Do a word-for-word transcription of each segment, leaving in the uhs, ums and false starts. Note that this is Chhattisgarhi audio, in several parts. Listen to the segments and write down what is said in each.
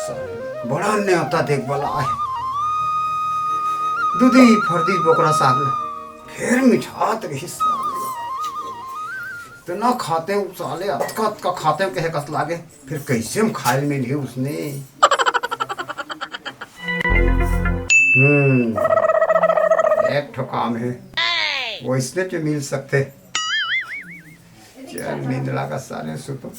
बड़ा नेवता देख वाला आए। दूधी फरदी बोकरा साग ला फेर मिठात रहिस। इतना खाते हो साले, अतका अतका खाते हो कहे कस लागे, फिर कैसे हम खाए में नहीं उसने। हम्म, एक ठो काम है, वो इसने तो मिल सकते। चल, नींद लागा साले, सुतो।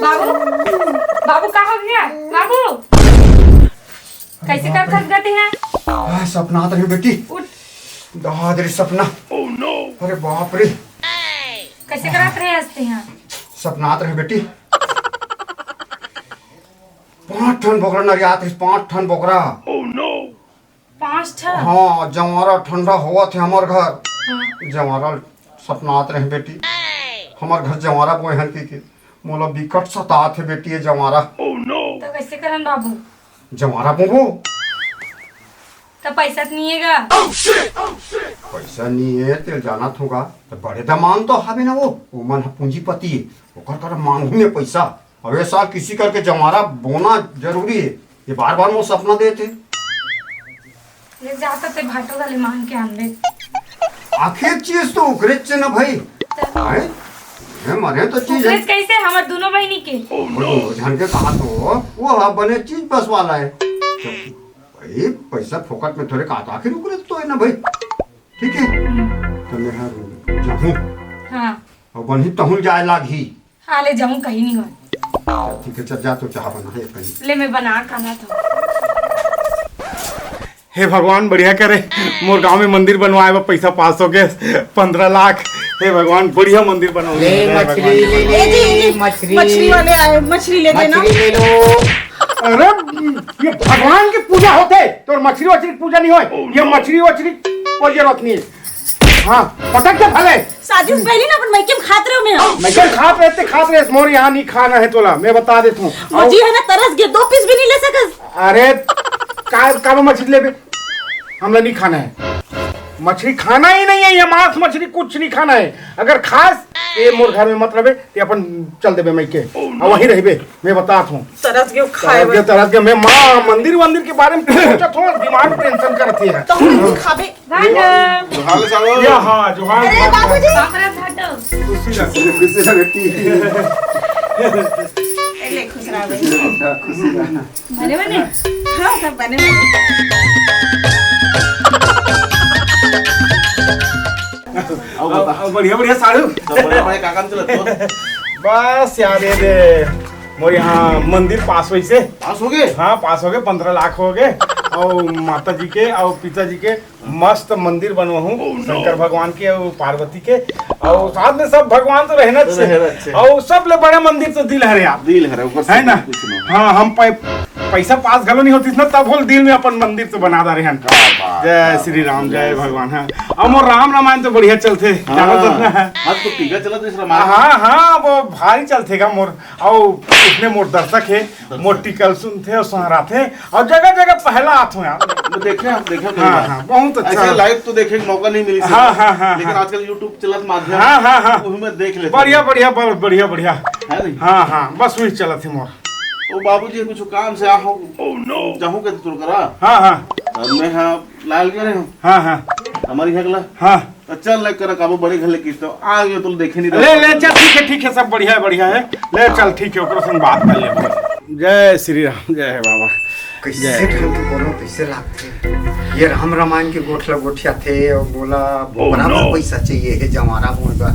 बाबू, बाबू, का हो गया? बाबू, कैसे कर थक गए हैं? आ, सपना आत रहे बेटी। उठ। दहाद रे सपना। अरे बाप रे। कैसे करत रहे हंसते हैं? सपना आत रहे बेटी। पांच ठन बोकरा नरियात रहिस, पांच ठन बोकरा। पांच ठन? हाँ, जंवारा ठंडा होवत हे हमर घर। हाँ। जंवारा सपनात रहे बेटी, हमर घर जंवारा बोए हन कहिके। मोला बिकट सतात हे बेटी, ये जंवारा। तो कैसे करन बाबू? जंवारा बोबो। तो पैसा तो नहीं है गा? पैसा नहीं है, तेल जानत होगा। तो बड़े दमान तो हवे ना वो, वो मन ह पूंजीपति है, ओकर करा मांगू में पैसा। अब ये साल किसी करके जंवारा बोना जरूरी है। ये बार बार मोर सपना देत हे। ले जाता ते भाटो वाले मांग के आन दे। आखिर चीज तो उकरेच से ना भाई। तो हैं? ये मरे तो चीज है। उकरेच कैसे? हमर दोनों बहिनी के। ओ, झन के कहा तो वो ह बने चीज बस वाला है। तो भाई पैसा फोकट में थोड़े कहा तो आखिर उकरेच तो है ना भाई। ठीक है? हम्म। तो मैं हाँ जाहूँ। हाँ। और बनही तहूँ जाए लागही। हाँ, ले जाऊं, कहीं नहीं होय। चल, ठीक है, चल जा, तो चाह बना है कहीं। ले, मैं बना खाना था। हे भगवान, बढ़िया करे, मोर गांव में मंदिर बनवाए बर पैसा पास हो गए, पंद्रह लाख। हे भगवान, बढ़िया मंदिर बनवाए। ले हे मछली, भगवान। ले, ले, ए जी, ए जी, मछली। मछली वाले आए, मछली ले देना। मछली ले लो। अरे, ये भगवान की पूजा होते, तो मछली वछली की पूजा नहीं होय। ये मछली वछली कोई जरूरत नहीं है। हाँ, पटक दे भले। शादी से पहले ना अपन मइके में खात रहे मैं। मइके में खात रहते, खात रहे, मोर यहाँ नहीं खाना है तोला, मैं बता देता हूँ। वो जी है ना, तरस गए, दो पीस भी नहीं ले सकस। अरे, का, का मछली लेबे? हमला नहीं खाना है। मछली खाना ही नहीं है, ये मांस मछली कुछ नहीं खाना है। अगर खास, ये मोर घर में मत रहे, ये अपन चल देबे मइके। और वहीं रहबे, मैं बतात हूँ। तरस गए खाए तरस गए, बर। तरस गए। मैं माँ मंदिर वंदिर के बारे में सोचत हूँ, दिमाग टेंशन करती है। तो हम खाबे। भाटो। जोहार ले सालो। या हाँ, जोहार, अरे जोहार। बाबूजी। बाप रे भाटो। खुशी रह। खुशी रह बेटी। ले खुश रह बेटी। खुशी रह। बने बने? हाँ, सब बने बने। आओ बता। आओ, बढ़िया, बढ़िया साढ़ू। सब बढ़िया, बढ़िया, का काम चलत हो? बस यार, ये दे, मोर यहाँ मंदिर पास होइसे। पास हो गए? हाँ, पास हो गए, पंद्रह लाख हो गए। और माता जी के और पिता जी के मस्त मंदिर बनवाहूँ, शंकर भगवान के और पार्वती के, और साथ में सब भगवान तो रहना चाहिए। रहना चाहिए। और सबले बड़ा मंदिर तो दिल हरे आप। दिल हरे, ऊपर से है ना? कुछ नहीं। हाँ, हम पै-, पैसा पास घलो नहीं होती ना, तब होल दिल में अपन मंदिर तो बना डारे हन। क्या बात, जय क्या श्री राम, बात। जय भगवान। हाँ, और मोर राम रामायण तो बढ़िया चलथे, हाँ। जानत हस ना? हाँ, तो टीका चलत इस रामायण। हाँ, हाँ, वो भारी चलथे गा मोर, और इतने मोर दर्शक है। मोर टिकल सुनथे और सहराथे और जगह जगह पहला आथो यार। मैं देखे, हम देखे कई हाँ, बार। हाँ, बहुत अच्छा। ऐसे live तो देखे के मौका नहीं मिली हाँ, हाँ, हाँ, लेकिन हाँ। आजकल YouTube चलत माध्यम हाँ, हाँ, हाँ। उही में देख लेते बढ़िया, हैं। बढ़िया, बहुत बढ़िया, बढ़िया। है नहीं? हाँ, हाँ, बस वही चलत है मोर। ओ बाबूजी, कुछ काम से आहो। जाहूँ के तोर करा? हाँ, हाँ। अब मैं हाँ लाल करे हूँ। हाँ, हाँ। हमारी हगला। हाँ। तो चल ले कर काबू बड़े घर ले किस्त आ गयो तो देखे नहीं ले, ले, चल, ठीक है, ठीक है, सब बढ़िया है, बढ़िया है। ले चल, ठीक है, ओकरो संग बात कर ले। जय श्री राम, जय है बाबा। कैसे जय। ढंग के बोलो, कैसे लागथे? ये राम रामायण के गोठला गोठिया थे और बोला, बोकरा बर पैसा चाहिए है, जवारा बोल बर।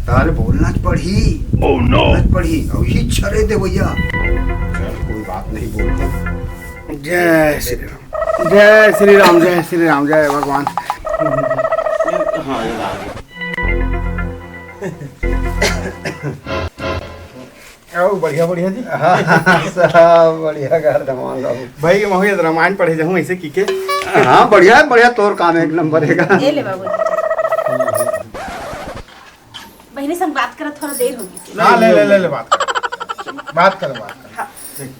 ताले बोलना च पड़ही, बोलना च पड़ही, और ही छरे दे भैया। चल, कोई बात नहीं, बोलते। जय श्री राम, जय श्री राम, जय श्री राम, जय भगवान। हाँ, ये आ गया। आओ, बढ़िया, बढ़िया जी। हाँ, सब बढ़िया घर दमान बाबू। भाई, ये महू ये रामायण पढ़े जाऊँ ऐसे की के। हाँ, बढ़िया, बढ़िया, तोर काम एक नंबर है का। ये ले बाबू। इन्हीं से हम बात करत थोड़ा देर हो गई। हाँ, ले, ले, ले, ले, बात कर। बात कर, बात कर। हाँ। ठीक।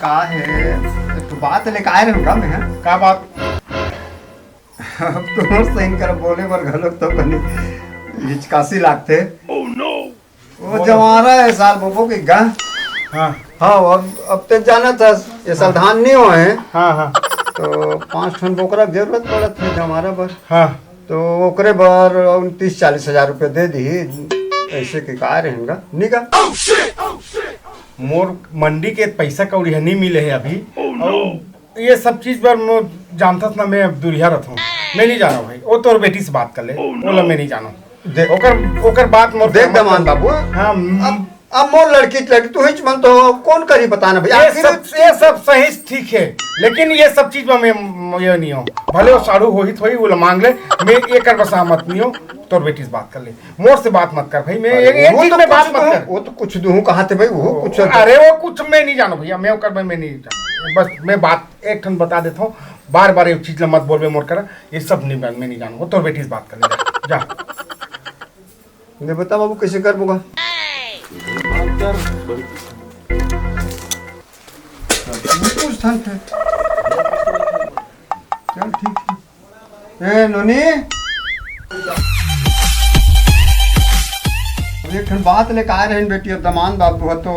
का है? एक ठो बात लेके आए रहे का मैं, हाँ? का बात? अब तो मोर सही कर बोले बर घलोक तो बनी हिचकासी लागथे। वो जवारा है साल बोबो के गा। हाँ। हाँ, अब, अब ते जाना था, ये साल धान नहीं हुए हैं। हाँ, हाँ। तो पाँच ठन बोकरा के जरूरत पड़त है जवारा बर। हाँ। तो ओकरे बर उन तीस चालीस हजार रुपये दे दी, ऐसे के का रहेंगा, नहीं का? मोर मंडी के पैसा कौड़ी ह नहीं मिले है अभी। अउ ये सब चीज बर मैं जानथस ना, मैं अब दुरिहा रथों। मैं नहीं जाना भाई, वो तोर बेटी से बात कर ले। ओला मैं नहीं जाना। दे- ओकर, ओकर बात मोर देख सहमत दमान कर। बाबू, हाँ, अब, अब मोर लड़की, लड़की तू ही मन तो कौन करी बताना भाई, ये आखिर सब, ये सब सही ठीक है, लेकिन ये सब चीज में मैं, ये नहीं हूँ। भले वो साढ़ू होही थोड़ी, वो मांग ले, मैं ये कर बस सहमत नहीं हूँ। तोर बेटी से बात कर ले, मोर से बात मत कर भाई। मैं अरे एक, एक वो चीज तो में बात कुछ मत दूँ, कर। वो तो कुछ दूँ कहा थे भाई, वो कुछ अरे वो कुछ मैं नहीं जानो भैया, मैं ओकर में, मैं नहीं जानो। बस मैं बात एक ठन बता देता हूँ, बार बार ये चीज ला मत बोलबे मोर करा, ये सब नहीं, मैं नहीं जानो। वो तोर बेटी से बात कर ले, जा, जा। ले बता बाबू, कैसे करबो गा? कुछ थान थे। चल ठीक है। ए नोनी, अब एक ठन बात लेके आए रहे बेटी, अब दमान बाबू ह तो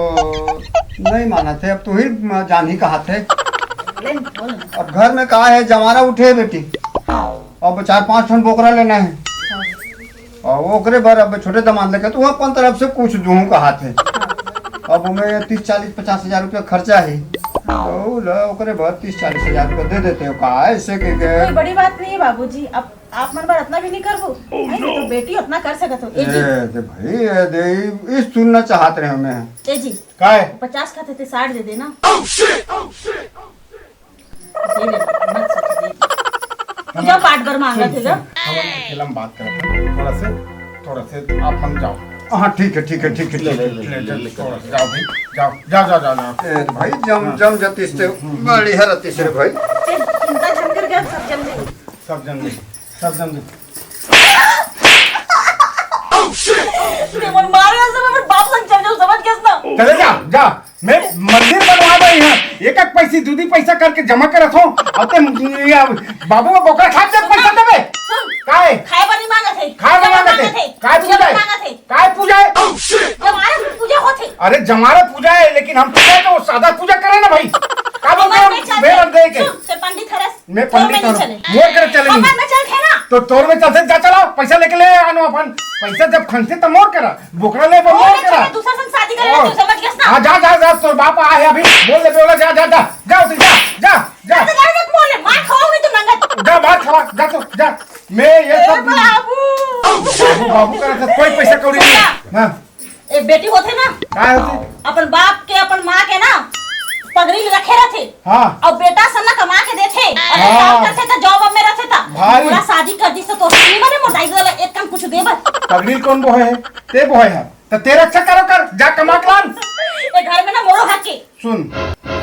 नहीं मानत हे, अब तू ही जान ही कहा थे। ले, बोल ना। अब घर में का है, जवारा उठे है बेटी, अब चार पांच ठन बोकरा लेना है। हाँ। और ओकरे बर अब छोटे दमान लेके तू अपन तरफ से कुछ दूँ कहा थे। हाँ। अब ओमे तीस चालीस पचास हजार रुपया खर्चा है। हाँ। तो ला ओकरे बर तीस चालीस हजार रुपया दे देते हो का, ऐसे के, के कोई बड़ी बात नहीं है बाबूजी, अब आप मन बर इतना भी नहीं करबो। नहीं, तो बेटी उतना कर सकत हो। ए ए, जी। दे भाई, ए, दे, इस सुनना चाहत रहे मैं। ए जी। काय? पचास खाते थे, साठ दे देना। दे दे, मत सोच, दे दे। पूजा पाठ बर मांगत हे जा। हम अकेला में बात करत हन। थोड़ा से, थोड़ा से आप मन जाओ। हाँ, ठीक है, ठीक है, ठीक है, ले, ठीक ले, है। ले, ले, ले, ले, थोड़ा से जाओ भाई, जाओ, जा, जा, जा, जा। ए, भाई, जम, हाँ। जम जातीस ते, हम्म, हम्म। बड़ी हरतीस रे भाई। ते चिंता झन कर, सब जम जाही। सब जम जाही, सब जम जाही। ते मन मारे, ऐसे में बाप संग चल जाओ, समझ गए ना? चले जा, जा। मैं मंदिर बनवा रही हूँ, एक एक पैसी, दू दी पैसा करके जमा करत हो। अब ते ये बाबू में बोकरा खात दे, पैसा देबे। सुन, काय? खाए बर नहीं मांगत हे। खाए बर पूजा मांगत हे। मांगत हे। काय पूजा पूजा है? मांगत हे। काय पूजा है? जमारा पूजा होत हे। अरे जमारा पूजा है, लेकिन हम पूजा तो सादा पूजा करे ना भाई। का बोलते हम बेल दे के? सुन, ते पंडित हरस। मैं पंडित हूँ। मोर करे चले नहीं। मैं चल थे ना। तो तोर में चलते जा, चला, पैसा लेके ले आनो अपन। पैसा जब खनते त मोर करा। बोकरा ले बर मोर करा। दूसरा संग शादी कर ले, तू समझ गया ना? हाँ, जा, जा, जा, तोर बाप आ है अभी। बोल दे, बोला, जा, जा, जा। जा, उसे, जा, जा, जा। जा, जा, जा, बोल ले, मार खाओगे तुम नंगत। जा, मार खावा, जा तू, जा। मैं ये ए सब बाबू। बाबू, बाबू करा था, कोई पैसा कौड़ी नहीं। हाँ। ए, बेटी होथे ना, का होथे? अपन बाप के, अपन माँ के ना पगड़ी ल रखे रथे। हाँ। अउ बेटा सन ला कमा के देथे। अउ हाँ। काम करथे त job में रथे त। भाई। मोला शादी कर दिस त तोर से नहीं बने, मोर दाई वाला एक कन कुछ दे बर। पगड़ी कौन बोहे है? ते बोहे है। त ते रक्षा करो कर, जा कमा के लान। ए घर में ना मोरो हक हे। सुन,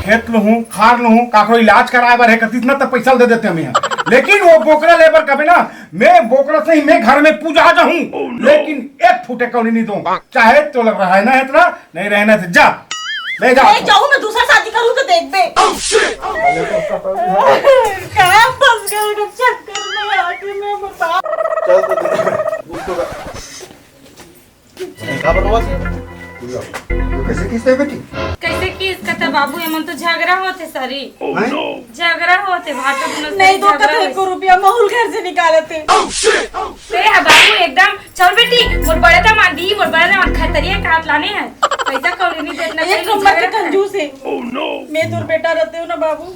खेत लुहूँ, खार लुहूँ, काकरो इलाज कराए बर हे कतिस ना, त पैसा दे देते हमें यहाँ। लेकिन वो बोकरा ले बर कबे ना, मैं बोकरा से ही मैं घर में पूजा आ जाऊँ, लेकिन एक फूटे कौड़ी नहीं दूँ। चाहे तोला रहना है इतना, नहीं रहना है तो जा, ले जा। मैं जाऊँ, मैं दूसरा शादी करूँ तो देख बे। कहाँ फंस गए इस चक्कर में आके मैं बता। चल तो दे। का बकवास है? तो कैसे किस है बेटी? कैसे किस कहता बाबू, एमन तो झगड़ा होते सारी। हैं? झगड़ा होते, भाटा बुनस नहीं तो झगड़ा कते होते। एको रुपया महूल घर से निकालते। ते हा बाबू एकदम, चल बेटी, मोर बड़े दामाद दी, मोर बड़े दामाद खतरिया काट लाने हैं। पैसा कौड़ी नहीं देतना एक चाहिए, नंबर के झगड़ा कंजूस है। मैं तोर बेटा रहते हो ना बाबू,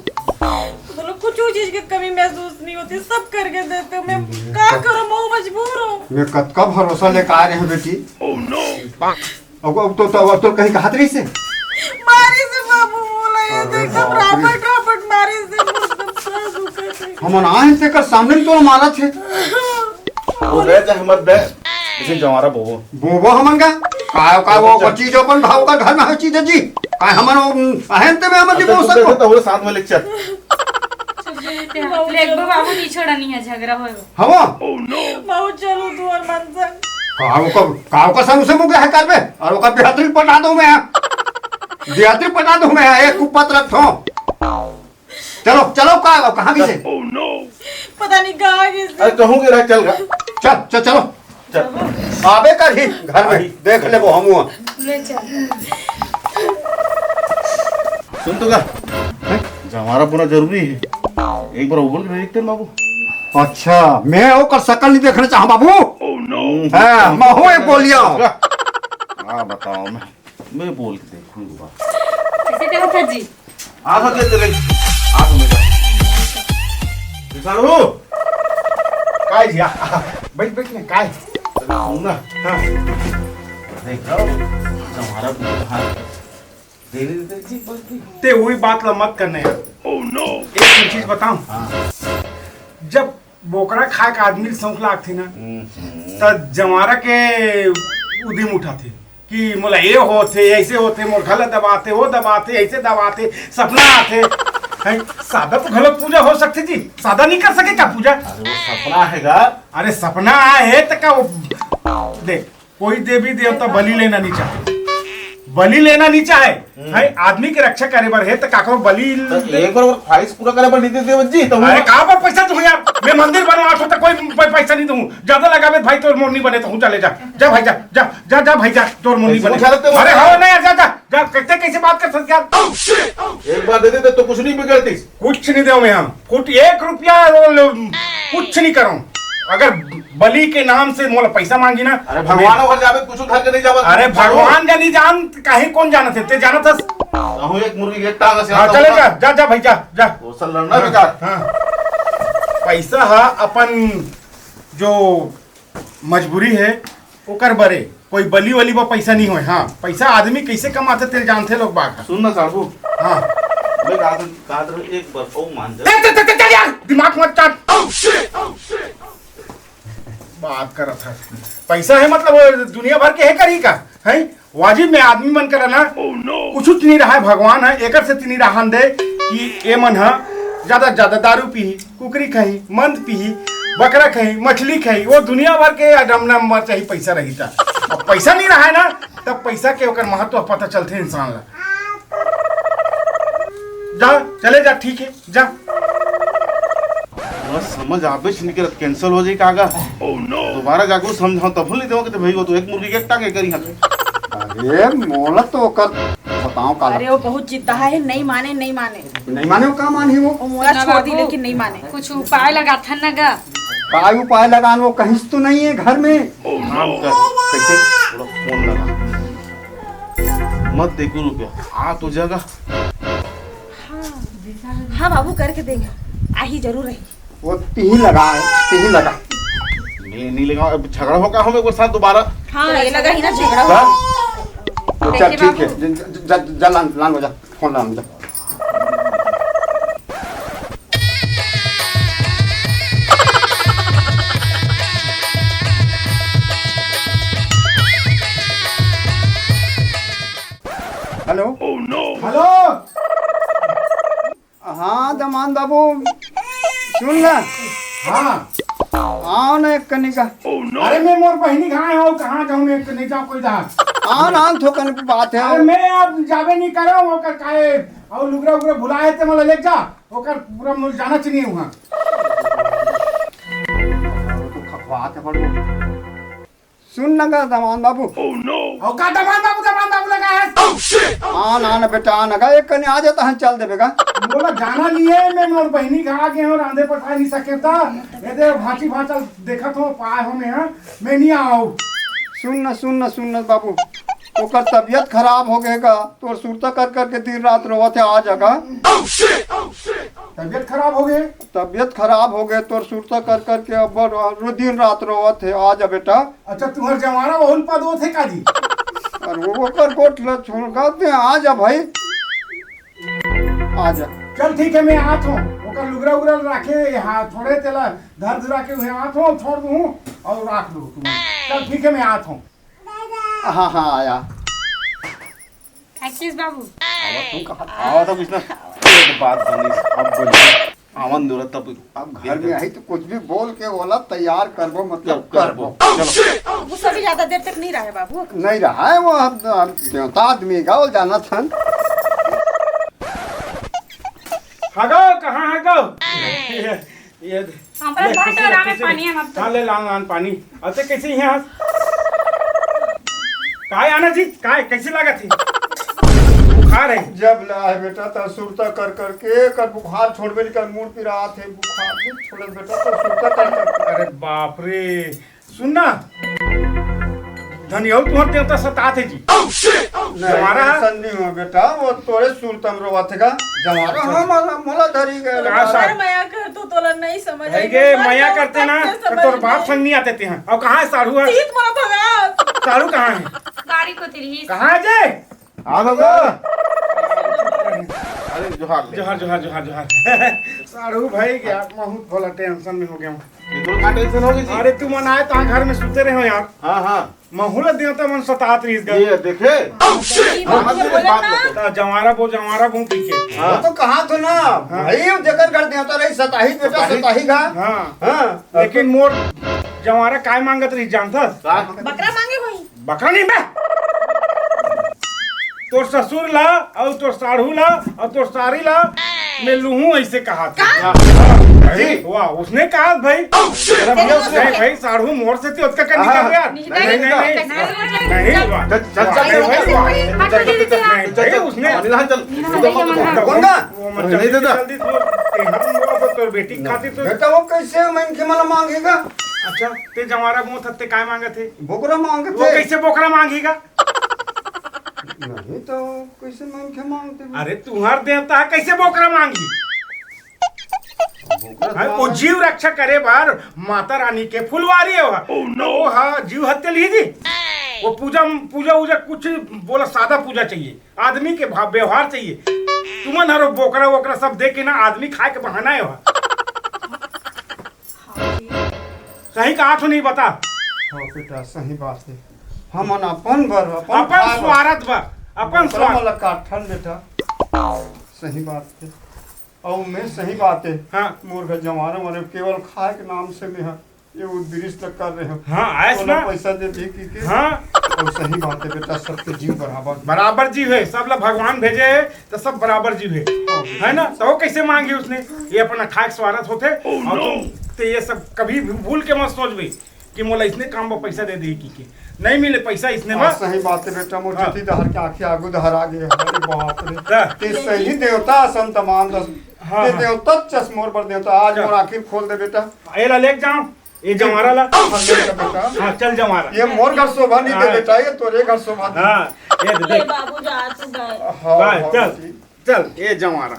तो लोग कुछ चीज की कमी महसूस नहीं होती, सब करके देते हो। मैं का करूं, मैं मजबूर हूँ। मैं कतका भरोसा लेके आ रहे हैं बेटी। अब, अब तो, तो, अब तो कहीं कहत रही से। मारे से बाबू बोला ये अरे देख, बाप रे। रापट, रापट मारे से, एकदम सर दुखत है। हमन आए तेकर सामने तो मारा थे। वो दे, चाहे मत दे, इसे जवारा बोबो। बोबो हमन का? का, का वो, वो चीज अपन भाव का घर में है चीज है जी। का हमन वो, अहम ते में हमन जी अच्छा, बोल तू सकते हो। तो वो साथ में लेके चल। देखबो बाबू, नहीं छोड़ा, नहीं है झगड़ा होएगा। हवा। बाबू, चलू तू और मन संग। काव का, काव का संग से मुझे है करबे? और ओकर बेहतरीन पटा दूं मैं। बेहतरीन पटा दूं मैं, एक कुपत रखो। चलो, चलो, का, कहाँ गई से? पता नहीं कहाँ गई से। अरे, कहूँ के रह, चल गा। चल, चल, चलो। चल। आबे कर ही घर में, देख लेबो हम हुआ। ले चल। सुन तो का, हैं? जमारा पूरा जरूरी है, एक बार बोल के देख तेरे बाबू। अच्छा, मैं ओकर शकल नहीं देखना चाहूँ बाबू। हम्म। हाँ, मैं हूँ एक बोलिया। हाँ, बताओ, मैं, मैं बोल के देखूँ एक बार। कैसे देखा था जी? आ सकते तेरे, आ तो मेरा। सारू, काय जी, आ, आ, बैठ, बैठ ने, काय? अरे, सुन ना। हाँ। देख रहा हूँ, हमारा पूरा हाथ। तेरी, तेरी जी, बस भी। ते वही बात ला मत करने यार। एक ठन चीज बताऊं? हाँ। जब बोकरा खाए के आदमी ल शौक लागथे ना, हम्म। त जमारा के उदिम उठाथे कि मोला ये होथे, ऐसे होथे, मोर घर ला दबाथे, वो दबाथे, ऐसे दबाथे, सपना आथे। हैं, सादा तो घलो पूजा हो सकथे जी, सादा नहीं कर सके का पूजा? अरे वो सपना है गा। अरे सपना आए है त का वो, देख, कोई देवी देवता बलि लेना नहीं चाहे, बलि लेना नहीं चाहे। हम्म। भाई, आदमी के रक्षा करे बर हे, त काकरो बलि तो एक बार वो ख्वाहिश पूरा करे बर नहीं देते जी, तो अरे, वो कहाँ पर पैसा दूँ यार? मैं मंदिर बनवात हूँ, तो कोई पै-, पैसा नहीं दूँ। ज्यादा लगावे भाई, तोर मोर नहीं बने, तो हूँ चले जा। जा भाई, जा, जा, जा, जा भाई, जा, तोर मोर नहीं पैसे बने। उठा लेते हो। अरे, हाँ, नहीं यार, जा, जा, जा, कैसे, कैसे बात कर सकते यार? एक बार दे देते तो कुछ नहीं बिगड़ती। कुछ नहीं देव मैं, हम कुछ एक रुपया लो-, लो-, कुछ नहीं करो। अगर बलि के नाम से मोला पैसा मांगी ना, अरे भगवान ओकर जाबे, कुछ धर के नहीं जाबे। अरे भगवान जानी जान, काहे कौन जानत है? ते जानत हस? कहूँ एक मुर्गी एक टांग से हाँ, चले जा, जा, जा भाई, जा, जा। वो सब लड़ना हाँ, बेकार। हाँ। पैसा हा अपन जो मजबूरी है, ओकर बरे कोई बलि वलि बर पैसा नहीं होय। हाँ, पैसा आदमी कैसे कमाथे, तेल जानथे लोग बाग। सुन ना साढ़ू। हाँ। मैं कहा था, कहा था, एक बार ओ मान जा। ते, ते, ते, ते, चल यार, दिमाग मत चाट। बात करत है। पैसा है मतलब दुनिया भर के है करी का? है? वाजिब में आदमी मन करा ना, कुछ उच नहीं रहा है, भगवान है, एकर से तिनी राहन दे कि ए मन ह ज्यादा से ज्यादा दारू पीही, कुकरी खाही, मंद पीही, बकरा खाही, मछली खाही, वो दुनिया भर के अडम नंबर चाही पैसा रही था। अब पैसा नहीं रहा है ना, तब पैसा के ओकर महत्व पता चलथे इंसान ला। जा, चले जा, ठीक है, जा। पूरा समझ आबेच नहीं करत, cancel हो जाई का गा? दोबारा जाके समझाओ, तब नहीं देवो कि भाई वो तो एक मुर्गी के एक टांग है करी हाथ। अरे मोला तो ओकर बताओ का अरे वो बहुत जिद्दा है, नहीं माने, नहीं माने। नहीं माने वो का मानही वो? वो मोला छोड़ दी, लेकिन नहीं माने। कुछ उपाय लगाथन ना गा। का उपाय लगान, वो कहीं से तो नहीं है घर में। काम कर, कैसे? थोड़ा फोन लगा। मत देखो रुपया, आ तो जगह। हाँ बाबू, करके देंगे, आही जरूर रही। वो तिही लगा, तिही लगा। नहीं, नहीं लगा, अब झगड़ा होगा हमें एक साथ दोबारा। हाँ, ये लगा ही ना झगड़ा होगा। हाँ? तो चल, ठीक है, जा, जा, जा, लान, लान बजा, फोन लान बजा। हेलो। हेलो। हाँ, दमान बाबू, सुन ना। हाँ। आओ ना एक कनिका। अरे, मैं मोर बहिनी कहाँ हो, कहाँ जाऊँ मैं, नहीं जाऊँ कोई दार। आओ ना, थोकन बात है। अरे, मैं अब जाबे नहीं करो, ओकर काहे, और लुगरा उगरा भुलाए ते मोला ले जा, ओकर पूरा मोर जाना चाहिए वहाँ। तो खखवात है बड़ो। सुन ना का दमान बाबू। Oh no! और का दमान बाबू, दमान बाबू लगा है? आ ना ना बेटा, आ ना का, एक कने आ जाता है, चल देबे का। मोला जाना नहीं है, मैं मोर बहिनी के आगे हूँ, रांधे पकाए नहीं सके था। ये दे भांची भांचा देखत हो, पाए हो मैं, हाँ? मैं नहीं आऊँ। सुन ना, सुन ना, सुन ना बाबू, ओकर तबीयत खराब हो गए का, तोर सुरता कर करके दिन रात रोवत है, आ जगह। तबीयत खराब हो गए? तबीयत खराब हो गए, तोर सुरता कर करके अब रो-, दिन रात रोवत है, आ जा बेटा। अच्छा, तुम्हार जवाना बहुत पद होत है का जी? अरे वो ओकर गोठ ल छोड़ का दे, आ जा भाई, आ जा। चल ठीक है, मैं आत हूँ, ओकर लुगरा उगरा राखे, हाँ, थोड़े तेला धर धुरा के हुए आत हूँ, छोड़ दूँ और राख दो तुम। चल ठीक है, मैं आत हूँ। हाँ, हाँ, आया। आशीष बाबू। आवा तू कहाँ? आवा तो कुछ ना। एक बात बनी, अब बोलिए। आवन दो तब। अब घर में आई तो कुछ भी बोल के ओला तैयार करबो, मतलब करबो। करबो। चलो। गुस्सा भी ज्यादा देर तक नहीं रहा है बाबू। नहीं रहा है वो, हम, हम देवता आदमी का, वो जाना था। हगो, कहाँ हगो? ये, ये, हमरा ले, भात खुशी और ले, आमे खुशी ले। पानी है, मत हाँ, ले, लान, लान पानी। अते कैसे यहाँ? काय आना जी? काय, कैसे लागत है? बुखार है। जब ले आए बेटा, त सुरता कर करके कर बुखार छोड़बे नहीं कर, मूड़ पिरात है, बुखार नहीं छोड़त बेटा, त सुरता कर करके। अरे बाप रे, सुन ना, धनियौ तुहर देवता सतात है जी। नहीं, जवारा? ऐसा नहीं हो बेटा, वो तोरे सुरतम रोवत है का? जवारा, हाँ, मोला, मोला धरी गए। का सा- अरे मया कर, तू तोला नहीं समझ है आई, गे, मैं मया मया करते ना, तो तोर बाप संग नहीं आते थे। और कहाँ है साढ़ू है? जीत मोला भगा। साढ़ू कहाँ है? गाड़ी को तेरी ही। कहाँ है जे? आ बाबा। अरे जोहार ले। जोहार, जोहार, जोहार, जोहार। साढ़ू भाई के यार, बहुत भला टेंशन में हो गया हूँ। ये तो का टेंशन हो गई जी? अरे तू मन आए तो घर में सुते रहे हो यार। हाँ, हाँ। महूला देवता मन सतात रहिस गा। ये देखे। ये बात बोले ना। त जवारा बो, जवारा बो कहिके। हाँ। वो तो कहा तो ना, हाँ। भाई जेकर घर देवता रही सताही बेटा, सताही। सताही गा। हाँ। हाँ। लेकिन मोर जवारा काय मांगत रही जानथस? का? बकरा मांगे होही। बकरा नहीं बे। तोर ससुर ला, अउ तोर साढ़ू ला, अउ तोर सारी ला, मैं लूहूं ऐसे कहा था। का? हाँ। जी। वाह, उसने कहा भाई। अरे भैया, उसने नहीं भाई, साढ़ू मोर से थी, उसका क्या निकाल यार? नहीं, नहीं, नहीं, नहीं। नहीं, वाह। चल, चल, चल, नहीं, चल, भाई, चल, वाह। चल, चल, चल, चल, नहीं, चल, भाई, चल, उसने अनिल, हाँ, चल। नहीं, नहीं, नहीं, नहीं। कौन का? वो मत नहीं, जल्दी, दादा। जल्दी तू, ते हम लोग तो तोर बेटी नहीं। खातिर तो बेटा, वो कैसे मन के मन मांगेगा? अच्छा, ते जवारा मुंह थत्ते काय मांगत हे? बोकरा मांगत वो हे। कैसे बोकरा मांगेगा? नहीं तो कैसे मन के मांगते भी? अरे, तुहर देवता है, कैसे बोकरा मांगी? बोकरा हाँ, तो वो मांगे। जीव रक्षा करे बर माता रानी के फुलवारी हो। Oh, no। वो हा, जीव हत्या ली जी। वो पूजा, पूजा वूजा कुछ बोला, सादा पूजा चाहिए, आदमी के भाव व्यवहार चाहिए। तुमन हरो बोकरा वोकरा सब देख के ना आदमी खाए के बहाना है वहाँ। सही कहा तो नहीं बता। हाँ बेटा, सही बात है। हमन अपन बर, अपन अपन खाए बर। स्वार्थ बर, अपन बोकरा स्वार्थ। वाला काठन बेटा। सही बात है। अउ मैं सही बात है। हाँ। मोर घर जवारा मरे केवल खाए के नाम से मैं ह ये उद्देश्य तक कर रहे हो। हाँ, आयस तोला ना। पैसा दे दी की के। हाँ। अउ सही बात है बेटा, सबके जीव बराबर। बराबर जीव है, सब ला भगवान भेजे है, तो सब बराबर जीव है। हाँ। है ना? तो वो कैसे मांगी उसने? ये अपना खाए के स्वार्थ होते। Oh, और no। तुम, ते ये सब कभी भी भूल के मत सोच भाई कि मोला इसने काम पर पैसा दे दे की के। नहीं मिले पैसा इसने हाँ, बस। सही बात है बेटा, मोर हाँ। जति डहर के आंखें आगू डहर आ गए। अरे बाप रे। हाँ। ते सही देवता असन तमान दस। हाँ, ते हाँ। देवता चस मोर बर देवता, आज क्या? मोर आंखें खोल दे बेटा। एला लेके जाओ, ये जवारा ला। हाँ, ले जा बेटा। हाँ, चल जवारा। ये मोर घर शोभा नहीं दे हाँ। बेटा, ये तोरे घर शोभा दे। हाँ, ये ले देख। बाबू जा तू घर। हाँ, हाँ, हाँ, चल, बेटी। चल, ये जवारा।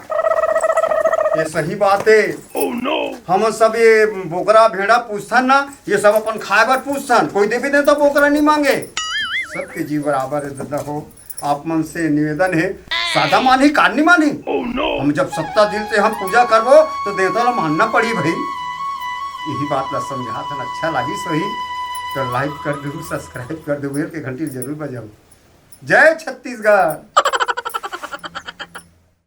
ये सही बात है। Oh, no। हम सब ये बोकरा भेड़ा पूछथन ना, ये सब अपन खाए बर पूछथन, कोई देवी देवता बोकरा नहीं मांगे। सबके जीव बराबर है दादा हो। आप मन से निवेदन है, सादा मानही, कान नहीं मानही। Oh, no। हम जब सत्ता दिल से हम पूजा करबो, तो देवता ला मानना पड़ी भाई। यही बात ला समझाथन, अच्छा लागिस होही तो like कर दू, subscribe कर दू, bell के घंटी जरूर बजाऊ। जय छत्तीसगढ़।